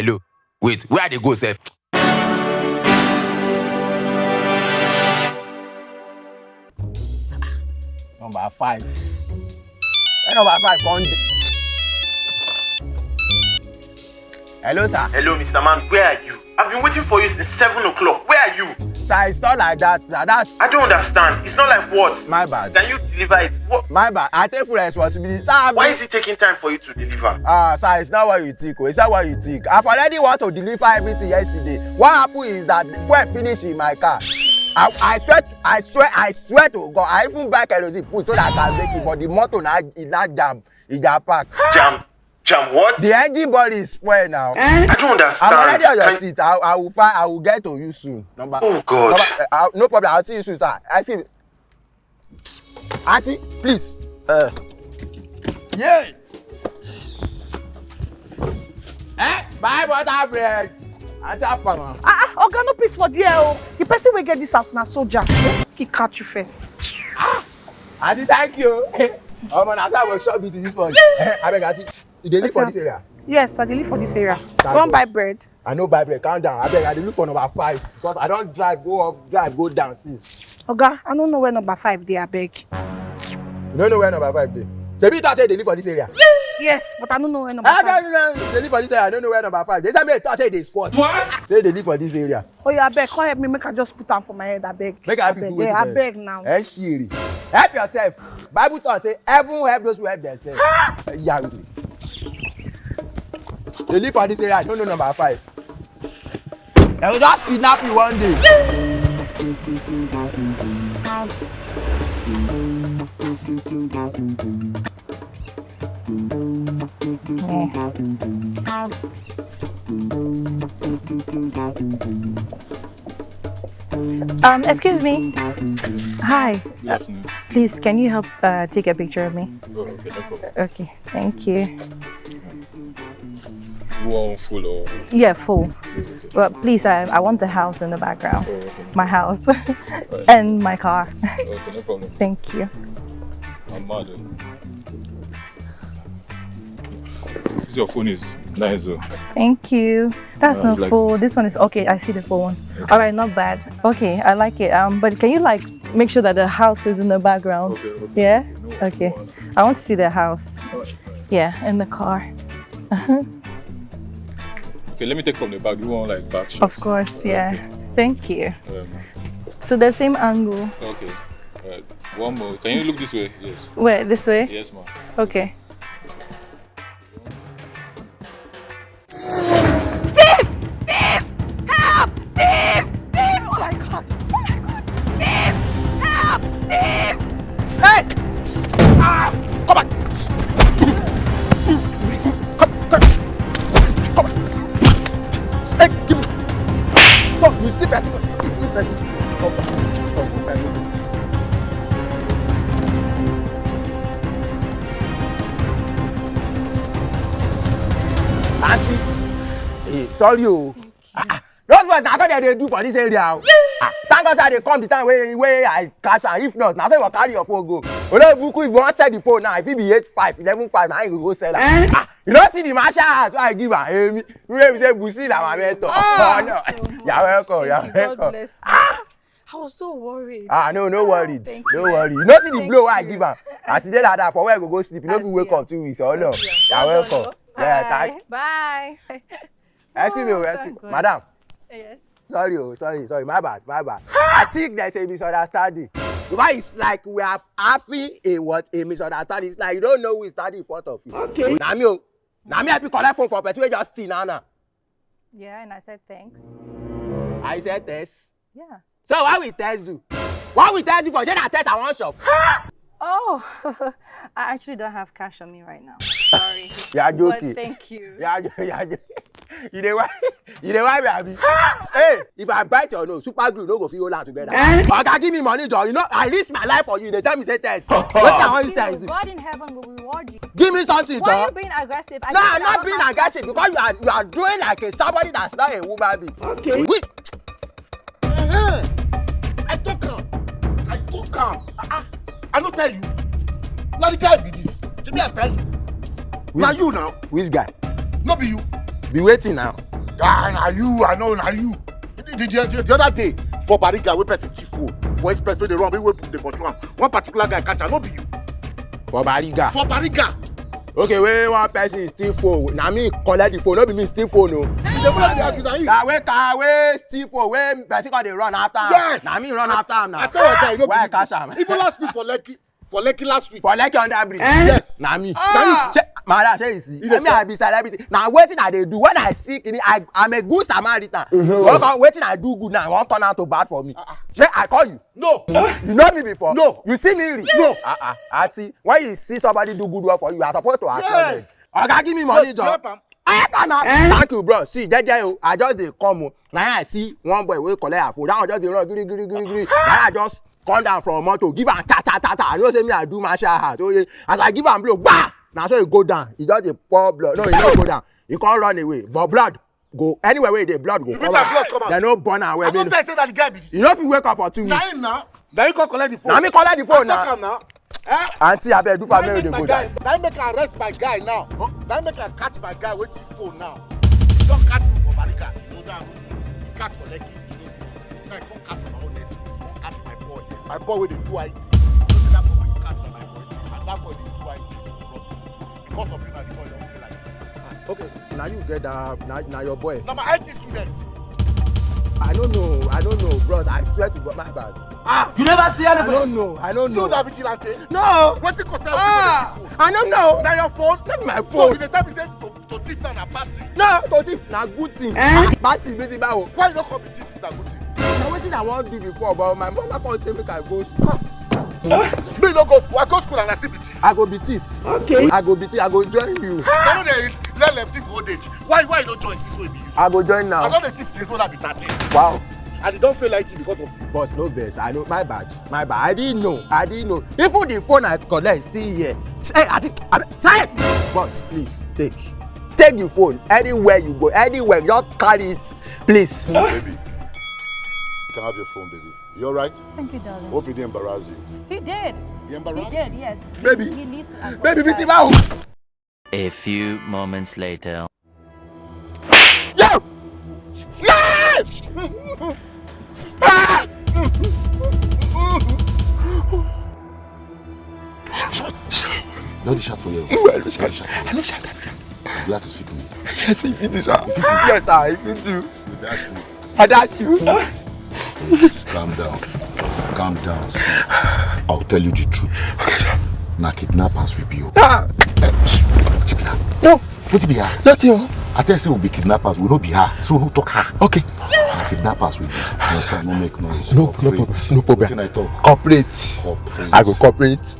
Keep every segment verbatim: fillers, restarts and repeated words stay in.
Hello. Wait, where I dey go sef? Number five. Where number five come dey? Hello, sir. Hello, Mister Man. Where are you? I've been waiting for you since seven o'clock. Where are you? Sir, it's not like that, sir. That's I don't understand. It's not like what? My bad. Can you deliver it? What? My bad. I take full responsibility. Sir, I've Why been is it taking time for you to deliver? Ah, sir, it's not what you think. Oh. It's not what you think. I've already want to deliver everything yesterday. What happened is that fuel finish in my car. I, I swear, I swear, I swear to God, I even buy kerosene put so that I can make it, but the motor na e na jam, e jam park. Jam, jam what? The engine body is spoiled now. Eh? I don't understand. I'm already on your Can seat. I, I will find, I will get to you soon. Number, Oh God. Number, uh, uh, no problem. I'll see you soon, sir. I see. Auntie, please. Uh, yeah. Eh? Buy butter bread. Auntie, have fun. Ah, ah, oga, no peace for there o. The person wey get this house na soldier. He catch you first. Auntie, thank you. Omo, na so I go shop with this morning. Eh, abeg, auntie, you dey live for this area? Yes, I dey live for this area. Thank You wan God. Buy bread? I no buy bread. Calm down. Abeg, I dey look for number five because I don drive go up, drive go down since. Oga, I no know where number five dey, abeg. You no know where number five dey? Shebi you talk say you dey live for this area? Yes, but I no know where number I five. Don't know. Dey live for this area. I no know where number five dey. Say me talk say you dey squat. What? Say you dey live for this area. Oh yeah, abeg, come help me make I just put am for my head, abeg. Make I help you Abeg, put wetin yeah, for head? Abeg now. Eh, shiri. Help yourself. Bible talk say heaven help those who help themselves. Yahweh. Dey live for this area. I no know number five. Dem go just kidnap you one day. Um, excuse me. Hi. Good afternoon. Please, can you help uh, take a picture of me? Oh, okay, no problem. Okay, thank you. You want full or? Yeah, full. Okay. But please, I, I want the house in the background. Oh, okay. My house. Right. And my car. Okay, no problem. Thank you. I'm mad. Oh. This your phone is nice though. Thank you. That's Uh, not like full. This one is okay. I see the full one. Okay. All right, not bad. Okay, I like it. Um, but can you like make sure that the house is in the background? Okay, okay. Yeah. Okay, no, Okay. no, I want to see the house. All right, all right. Yeah, in the car. Okay, let me take from the back. You want like back shots? Of course, yeah. Okay. Thank you. Um, So the same angle. Okay. Uh, one more. Can you look this way? Yes. Where? This way? Yes, ma'am. Okay. Thief! Thief! Help! Thief! Thief! Oh my God! Oh my God! Thief! Help! Thief! Hey! Ah! Come back! Come, come! Come back! Hey, give me! Fuck, you still fighting? Come back! Auntie, eh, sorry o. Ah, ah. Those boys, na so dem dey do for this area o. Ah, thank God say I dey come the time wey, wey I catch am. If not, na so you go carry your phone go. Olori buku, if you wan sell the phone now, if e be eight five, eleven five, na him go go sell am. Eh? Ah, you no see the marshal house wey I give am? Emi, wey be say Busi na my mentor. Ah, Oh, no. So much. You're welcome, you're Thank you. God welcome. Bless you. Ah! I was so worried. Ah, no, no Ah, worried. Thank No you. worry. You no see the Thank blow wey I you. give am. As e dey like that, for where I go go sleep, you no As fit wake you. up two weeks. Oh, no. As you. You're Well done, welcome. oh. Yeah, Bye. thank Bye. Excuse me, Oh, oh, excuse thank God. Madam. Yes. Sorry, oh, sorry, sorry. My bad, my bad. I think there's a misunderstanding. Why it's like we are having a what? A misunderstanding. It's like you don't know who is standing in front of you. Okay. Na me, oh. Na me, I be collect phone for person wey just steal now, now. Yeah, and I said thanks. I said thanks. Yeah. So what we test do? What we test do for? Say na test I wan shop. Oh, I actually don't have cash on me right now. Sorry. You are But joking. Thank you. You are jo-, you are jo-, you dey why, you dey why me, abi? Hey, if I bite your nose, super glue no go fit hold am together. Eh? Oga, give me money, John. You know, I risk my life for you. They tell me say test. Wetin I wan use Thank test you. do? God in heaven will reward you. Give me something, Why are John. you being aggressive? I No, said I'm I not want being my aggressive cash. because you are, you are doing like a somebody that's not a woman being. Okay. We, Uh-huh. I talk am. I talk am. Ah, ah. I no tell you. Na the guy be this. Shebi I tell you. Na Which, you now. which guy? No be you. Be waiting now. Ah, na you, I know na you. The, the, the, the other day, for Bariga, wey person thief phone for express wey dey run, wey people dey pursue am. One particular guy catch am, no be you. For Bariga. For Bariga. Okay, wey one person steal phone, na me collect the phone, no be me steal phone o. You dey follow the argue, na him. Na wey car wey steal phone, wey person come dey run after am. Yes. Na me run after am na. I tell your guy, no be you. Why I catch am? Even last week for Lekki, for Lekki last week. For Lekki under bridge. Eh? Yes. Na me. Ah. Na you. Madam, shey you see? Me, I be celebrity. Na wetin I dey do. When I see kini, I, I'm a good Samaritan. Mm-hmm. Wetin I do good now, I wan turn am to bad for me. Ah, ah. Shey I call you? No. You know me before? No. You see me reach? No. Ah, ah. Aunty, when you see somebody do good work for you, you are supposed to acknowledge. Yes. Oga, give me money, John. Help am. I help am now. Eh? Thank you, bro. See, jeje o, I just dey come o. Na I see one boy wey collect her phone. That one just dey run giri, giri, giri, giri. Na I just come down from motor, give am cha, cha, cha, cha. I know say me, I do martial art. Oh, yeah. As I give am blow, bah! Na so e go down. E just dey pour blood. No, e no go down. E come run away. But blood go anywhere wey e dey, blood go come out. Dem no burn am well. I don tell you say na the guy be this. You no fit wake up for two weeks. Na him na. Na you come collect the phone. Na me collect the phone na. I talk am na. Eh? Aunty, abeg, do for me, we dey go down. Na him make I arrest my guy now. Na him make I catch my guy wey thief phone now. He don catch me for Bariga. He no do am. He catch for Lekki. He no do am. Now he come catch for my own estate. Come catch my boy. My boy wey dey do I T. You know say that boy wey you catch na my boy. And that boy dey do I T for the road. Because of you, na the boy don feel like. Okay, na you get that, na, na your boy. Na my I T student. I don't know, I don't know, bros. I swear to God, my bad. Ah! You never see anything? I don't know, I don't know. You na vigilante? No. Wetin concern you? Ah! I don't know. Na your phone? Not my phone. So you dey tell me say to, to thief na, na bad thing? No, to thief na good thing. Eh? Bad thing, wetin bad o? Why you no come be thief if na good thing? Na wetin I wan do before, but my mama come say make I go school. Me no go school. I go school and I still be thief. I go be thief. Okay. I go be thief. I go join you. I no dey learn lefty for old age. Why, why you no join since wey be youth? I go join now. I don dey thief since when I be thirteen. Wow. And you don fail I T because of you. Boss, no vex. I know, my bad. My bad. I didn't know. I didn't know. Even the phone I collect still here. Hey, I think, I, say it. Boss, please take, take the phone anywhere you go. Anywhere, just carry it, please. Baby, you can have your phone, baby. You alright? Thank you, darling. Hope he didn't embarrass you. He did. He embarrassed you? He did, yes. Baby. He, he needs to apologize. Baby, beat him out. A few moments later. Yo! Yeah! Ah! No dey shout for here. I no shout. I no shout. Glasses fit me. Yes, e fit, sir. Yes, sir, e fit you. You dey ask me. I dash you. Calm down. Calm down. See, I'll tell you the truth. Na kidnappers we be o. Ah! Eh, shh, wetin be that? No. Wetin be that? Nothing o. I tell you say we be kidnappers, we no be her. So no talk her. Okay. Na kidnappers we be. You understand? No make noise. No, no problem. Cooperate. No problem. Wetin I talk? Cooperate. Cooperate. I go cooperate.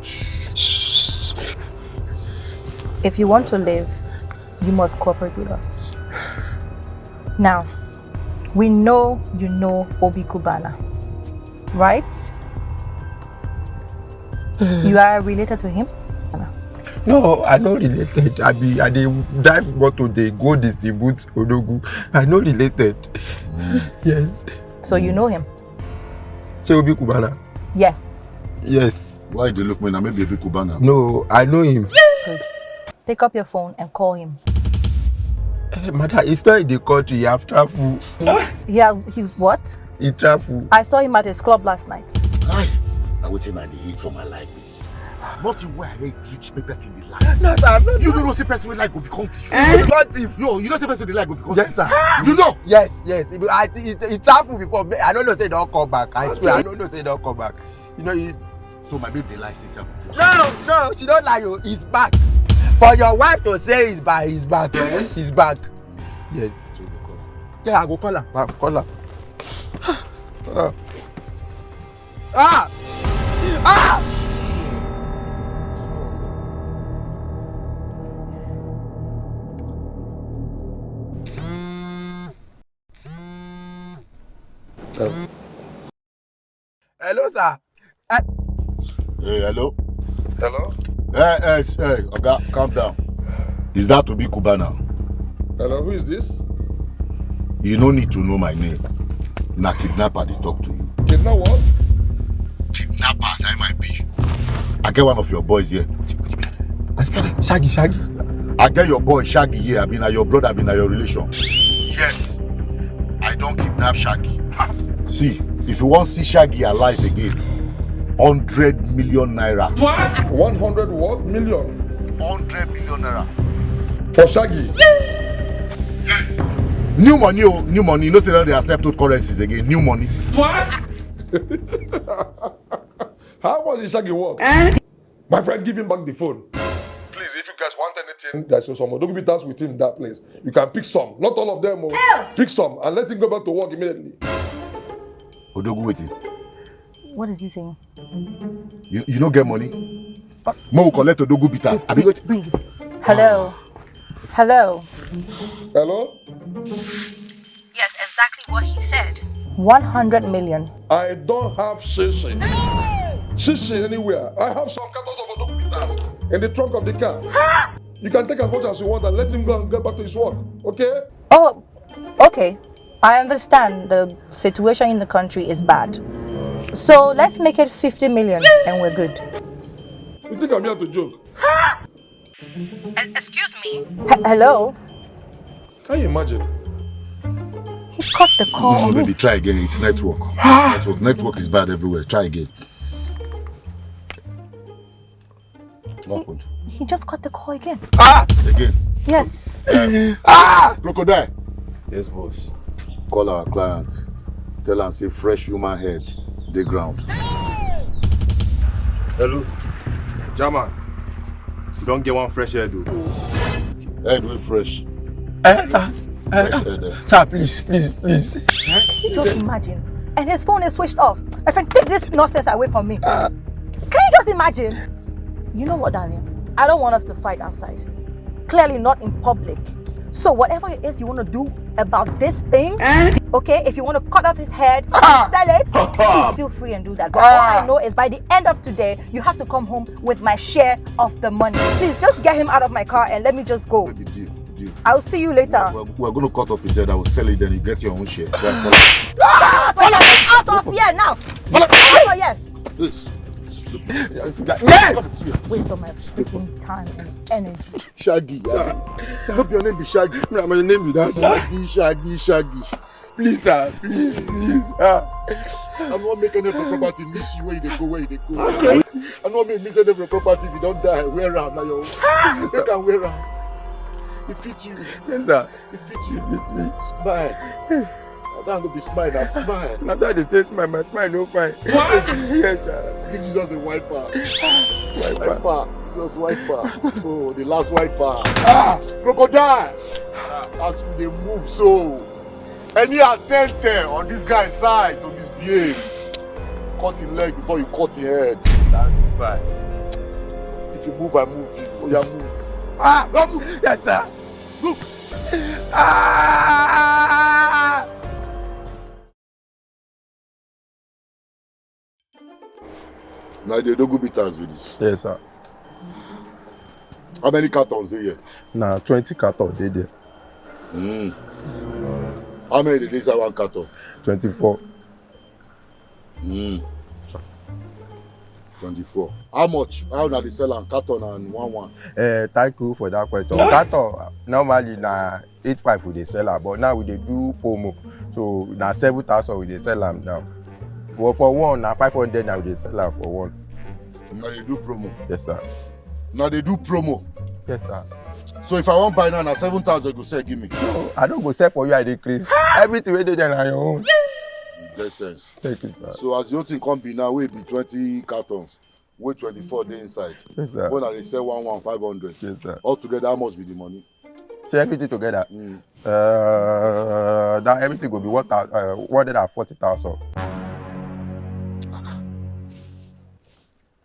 If you want to live, you must cooperate with us. Now, we know you know Obi Cubana, right? You are related to him? No, I no related. I be, I dey drive motor, dey go distribute Odogwu. I no related. Yes. So you know him? Say Obi Cubana? Yes. Yes. Why you dey look me now? Maybe Obi Cubana. No, I know him. Good. Pick up your phone and call him. Eh, madam, he's not in the country. He have travel. Yeah, he's what? He travel. I saw him at his club last night. Aye, na wetin I dey hate for my life be this. Nothing wey I hate reach make person dey lie. No, sir, I'm not. You no know say person wey lie go become thief? Eh? Go become thief. Yo, you know say person dey lie go become thief? Yes, sir. You know? Yes, yes. He, I, he, he travel before. I don't know say he don come back. I swear, I don't know say he don come back. You know, he So my babe dey lie since seven. No, no, she don't lie, oh. He's back. For your wife to say he's by his back. Yes. He's back. Yes. So you go call her? Yeah, I go call her. I go call her. Ah. Ah! Ah! Hello, sir. Eh. Hey, hello. Hello? Hey, hey, hey, Oga, calm down. Is that Obi Cubana? Hello, who is this? You no need to know my name. Na kidnapper dey talk to you. Kidnap what? Kidnapper, na him I be. I get one of your boys here. Shaggy, Shaggy. I get your boy Shaggy here. I be na your brother, I be na your relation. Yes. Have Shaggy. See, if you wan see Shaggy alive again, hundred million naira. What? One hundred what? Million? Hundred million naira. For Shaggy? Yes. New money o, new money. You know say dem no dey accept old currencies again. New money. What? How much is Shaggy worth? My friend, give him back the phone. Please, if you guys want anything, there's some Odogu bitters with him in that place. You can pick some. Not all of them. Oh. Pick some and let him go back to work immediately. Odogu wetin? What is he saying? You, you no get money? Mo will collect Odogu bitters. Abi wetin? Bring it. Hello. Hello. Hello? Yes, exactly what he said. One hundred million. I don't have shishi. Shishi anywhere. I have some cartons of Odogu bitters in the trunk of the car. You can take as much as you want and let him go and get back to his work. Okay? Oh, okay. I understand the situation in the country is bad. So let's make it fifty million and we're good. You think I'm here to joke? E- excuse me. He- hello. Can you imagine? He cut the call. No, baby, try again. It's network. It's network. Network is bad everywhere. Try again. What happened? He just cut the call again. Ah! Again. Yes. Ah! Crocodile. Yes, boss. Call our client. Tell am say fresh human head dey ground. Hello, German. We don get one fresh head o. Head wey fresh. Eh, sir. Eh, fresh head, eh. Sir, please, please, please. Just imagine. And his phone is switched off. My friend, take this nonsense away from me. Can you just imagine? You know what, darling? I don't want us to fight outside. Clearly not in public. So whatever it is you want to do about this thing, okay, if you want to cut off his head, sell it, please feel free and do that. But all I know is by the end of today, you have to come home with my share of the money. Please just get him out of my car and let me just go. Baby, deal, deal. I'll see you later. We're, we're going to cut off his head. I will sell it, then you get your own share. Then follow it. Follow me out of here now. Follow me out of here. This. Waste of my freaking time and energy. Shaggy. Sir, sir. Hope your name be Shaggy. No, my name be that. Shaggy, Shaggy, Shaggy. Please, sir. Please, please, sir. I no wan make any of your property miss you where you dey go, where you dey go. I no wan make miss any of your property. If you don die, wear am na your own. Yes, sir. Take am, wear am. E fit you. Yes, sir. E fit you. E fit me. Smile. That no be smile, na smile. Na so I dey take smile, my smile no fine. What? Yes, sir. Give Jesus a wiper. Wiper. Wiper. Jesus wiper. Oh, the last wiper. Ah, crocodile. As you dey move so, any attempt, eh, on this guy side to misbehave, cut him leg before you cut him head. That's fine. If you move, I move you. Oh, yeah, move. Ah, don't move. Yes, sir. Look. Ah! Na the Odogu bitters be this. Yes, sir. How many cartons dey here? Na twenty cartons dey there. Mm. How many dey inside one carton? Twenty-four. Mm. Twenty-four. How much? How una dey sell am? Carton and one one. Eh, thank you for that question. Carton, normally na eight five we dey sell am, but now we dey do promo. So na seven thousand we dey sell am now. For, for one, na five hundred na we dey sell am for one. Una dey do promo? Yes, sir. Una dey do promo? Yes, sir. So if I wan buy now, na seven thousand you go sell give me? No, I no go sell for you, I dey craze. Everything wey dey there na your own. Get sense. Thank you, sir. So as the whole thing come be now, wey be twenty cartons, wey twenty-four dey inside. Yes, sir. Wey una dey sell one one five hundred. Yes, sir. Altogether, how much be the money? Say everything together. Mm. Uh, that everything go be one thou-, uh, one hundred and forty thousand.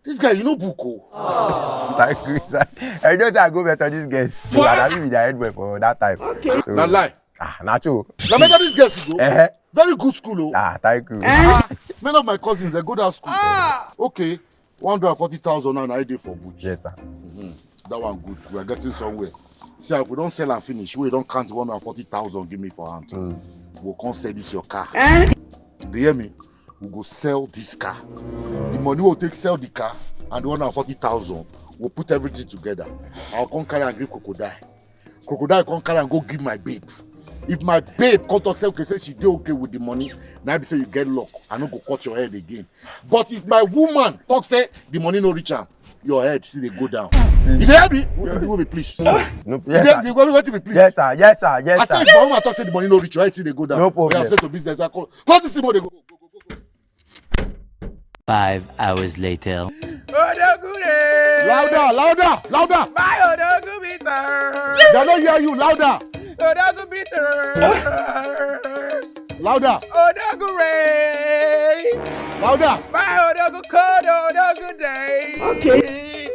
This guy, you know book o. Thank you, sir. I know say I go better these guys. So, and I be their head boy for that time. Okay. So, na lie. Ah, na true. Na better these guys you go. Eh. Very good school o. Ah, thank you. Ah, many of my cousins, they go that school. Ah. Okay. One hundred and forty thousand now, na e dey for boot. Yes, sir. Mm-hmm. That one good. We are getting somewhere. See, if we don sell and finish, we don count one hundred and forty thousand, give me for hand. Mm. We go come sell this your car. Eh? Do you hear me? We go sell this car. The money we take sell the car and the one hundred and forty thousand, we put everything together. I go come carry and give Crocodile. Crocodile come carry and go give my babe. If my babe come talk say, okay, say she dey okay with the money, na be say you get luck. I no go cut your head again. But if my woman talk say the money no reach am, your head still dey go down. You dey hear me? You dey hear me, please? No, You yes, dey sir. you go wetin be please? Yes, sir. Yes, sir. I Yes, say sir. if my woman talk say the money no reach, your head still dey go down. No problem. Oya, say to business, I call. Close this thing, make we dey go. Five hours later. Odogure. Louder, louder, louder. My Odogwu bitter. They no hear you. Louder, Odogwu bitter. louder, Odogwu ray. Louder, My Odogwu cold, Odogwu day. Okay.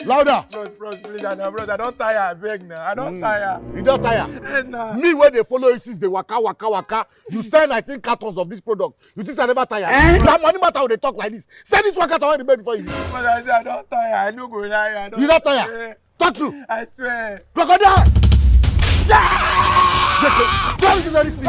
Louder. Bros, bros, please, I know, bros. I don tire, I beg now. I don tire. You don tire. Eh, nah. Me wey dey follow you since dey waka, waka, waka. You sell nineteen cartons of this product. You think I never tire? Na money matter we dey talk like this. Sell this one carton wey remain before you leave. But I say I don tire. I no go lie. I don You don tire? Eh, Talk true. I swear. Crocodile! Don't give anything.